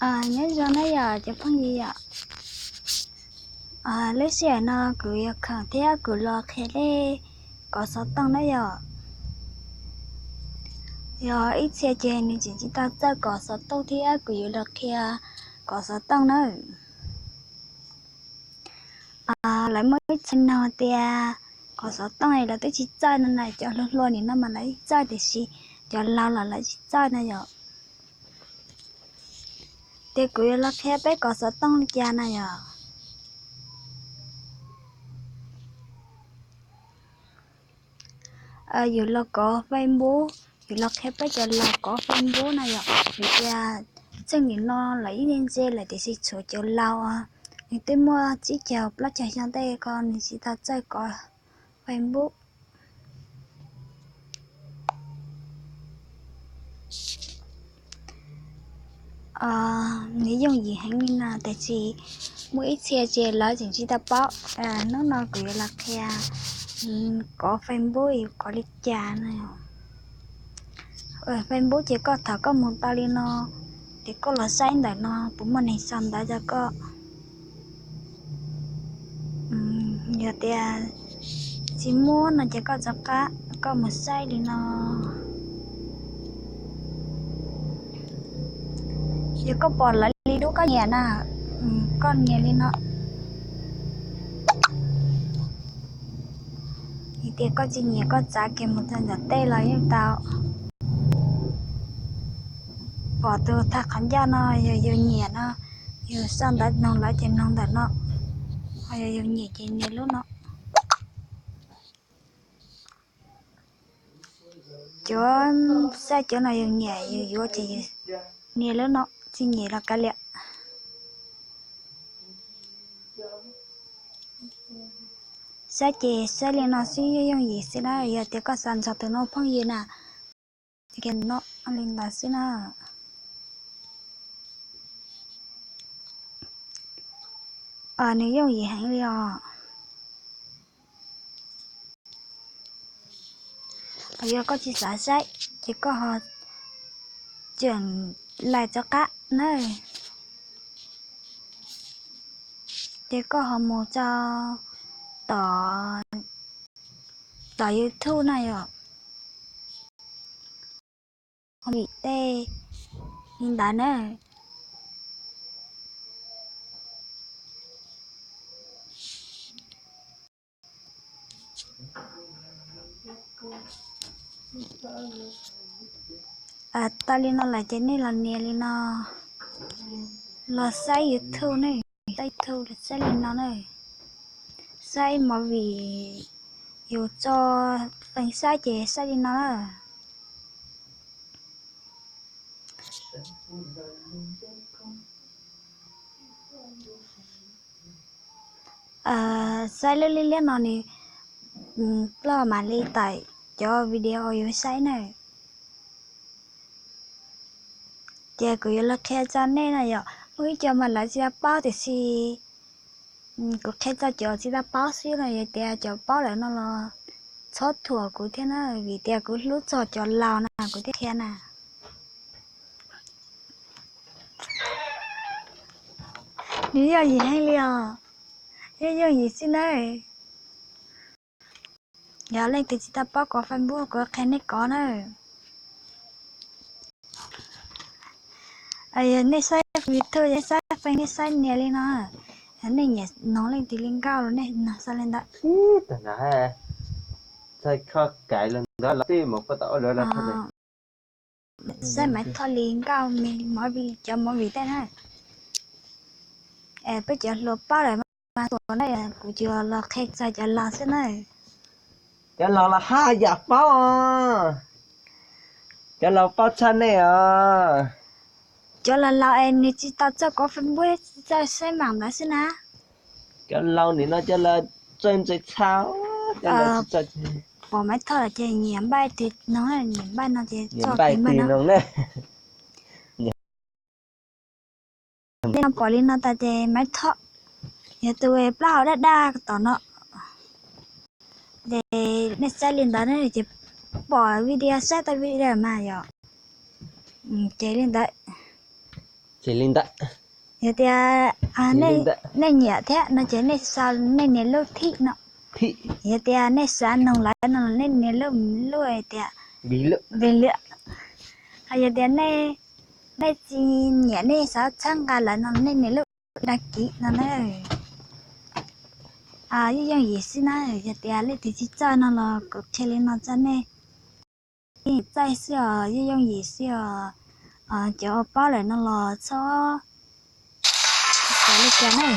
Nyob zoo na yom cov phooj ywg yom. Lub sij hawm no kuv yuav khoom thiab kuv los qhia lej kov xov tooj na yom. Yog ib txhia ces nws tseem tsis tau txawj kov xov tooj thiab kuv yuav los qhia kov xov tooj na. Lawv muaj ib txhia nug tias kov xov tooj lawv twb tsis txawj no na, cov hluas hluas nim no mas lawv txawj tiam sis cov laus los lawv tsis txawj na yom. Ces kuv yuav los qhia peb kov xov tooj li cas na yom. Yus los kov Facebook, yus los qhia peb cov laus kov Facebook na yom. Vim tias txheej nim no lawv ib ntse ntse lawm tiam sis tshuav cov laus nws twb muaj tsib caug plaub caug xyoo tej ko nws tsis tau txawj kov Facebook. Nws yooj yim heev li no tiam sis muaj ib txhia ces lawv tseem tsis tau paub. Hnub no kuv yuav los qhia kov Facebook yus kov li cas na. Facebook ces koj thaum koj mus tau li no ces koj los saib ntawm no puas muaj neeg sau ntawv rau koj. Yog tias tsis muaj no ces koj rov qab koj mus saib li no. Yog koj pom lawv li dub koj nyiam na, koj nias li no. Vim tias koj tsis nyiam koj txav kiag mus txog ntawm tej los yeej tau. Pom tus thaj qhov ncauj no yog yus nyiam no, yus sau ntawv noog lawv ces noog ntawm no, ho yog yus nyiam ces nias lub no. Cov saib cov no yus nyiam yus yuav ces yus nias lub no, tsis nyiam los kav liam. Saib ces saib li no xwb yooj yim xwb na, yog tias koj xav nrog tus no phooj ywg na, ces no li ntawd xwb na. Nws yooj yim heev li os. Yog koj tsis xav saib ces koj ho tseem lais rov qab na. Ces koj ho mus rau tom, tom YouTube na yom. Ho vim tej li ntawd na. Tau li no lawm ces nej los nias li no, los saib YouTube ne, saib YouTube saib li no na. Saib movie, yus tso feem saib ces saib li no na. Saib lub liab liab no nws ploj mam li tawm cov video yus saib na. Ces kuv yuav los qhia rau nej na yom, muaj ib co mas lawv tsis tau paub tiam sis kuv qhia rau cov tsis tau paub xwb no, yog tias cov paub lawm no los txhob thuam kuv thiab na, vim tias kuv hlub txog cov laus na kuv thiaj qhia na. Nws yooj yim heev li os, yooj yooj yim xwb na. Yog leej twg tsis tau paub kov Facebook kuv qhia nej kov na. Yog nej saib YouTube, yog saib feem nej saib nias li no, yog nej nyiam noog leej twg li nkauj los nej noog xav li ntawd. Saib Maiv Thoj li nkauj me movie, cov movie tej na. Peb cov hluas paub lawm mas tuaj na, kuv tsuas los qhia txog cov laus xwb na. Cov laus los haj yam paub os. Cov laus paub tshaj nej os. Cov laus laus es nws tsis tau txawj kov Facebook, tsis txawj saib mam ntawd xwb na. Cov laus nim no cov laus txawj ntse tshaj, cov laus tsis txawj. Pom Maiv Thoj lawm ces nyiam npaij twg noog, nyiam npaij no ces nyiam npaij twg noog na. Nej no pom li no tas ces Maiv Thoj, yog tus plaub hau daj daj tom no. Ces nej saib li ntawd ces pom video, saib tau video mas yom. Ces li ntawd. Ces li ntawd. Yog tias nej nyiam thiab no ces nej xa nej niam lub thib no. Yog tias nej xav noog lawv no nej niam lub, lub tias vim lwm. Ho yog tias nej tsis nyiam nej xav txhawb nqa lawv no nej niam lub dag kiv no na. Yooj yooj yim xwb na, yog tias leej twg tsis txawj no los kuv qhia li no txog nej. Yeej txawj xwb os, yooj yooj yim xwb os. Cov uas paub lawm no los txhob xav li cas na.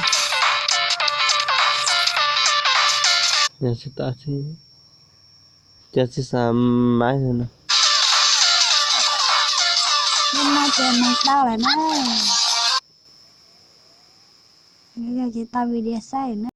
Cov tsis xav maiv no. Yeej no ces mus tau lawm na. Yog ces tau video saib na.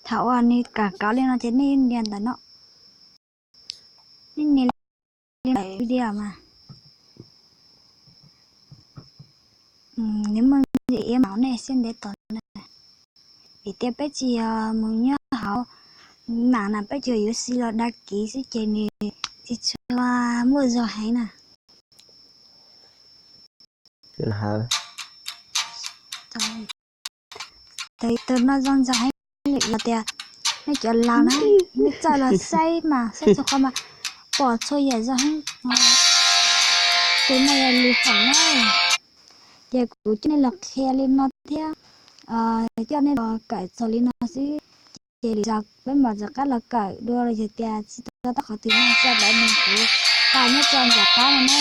Thaum uas nws kam kauv li no ces nej nias ntawm no. Nej nias li ntawm video mas. Nws muaj ntsis iab mauv nej siab ntev tos na. Vim tias peb tsis yog mus nyob hauv mam na, peb tsis yog yuav xi los dag kiv xwb ces nws tsis tshua muaj zog heev na. Tus no zoo zog heev, yog tias nej cov laus na, nej txawj los saib mas saib txhua qhov mas pom txhua yam zog heev. Tus no yog lus feem na. Ces kuv coj nej los qhia li no thiab, coj nej los kawm txog li no xwb. Ces lwm zaus peb mam rov qab los kawm dua los yog tias tsis tau tau qhov twg no tso dawv nws kuv tau nyob rau nram qab no na.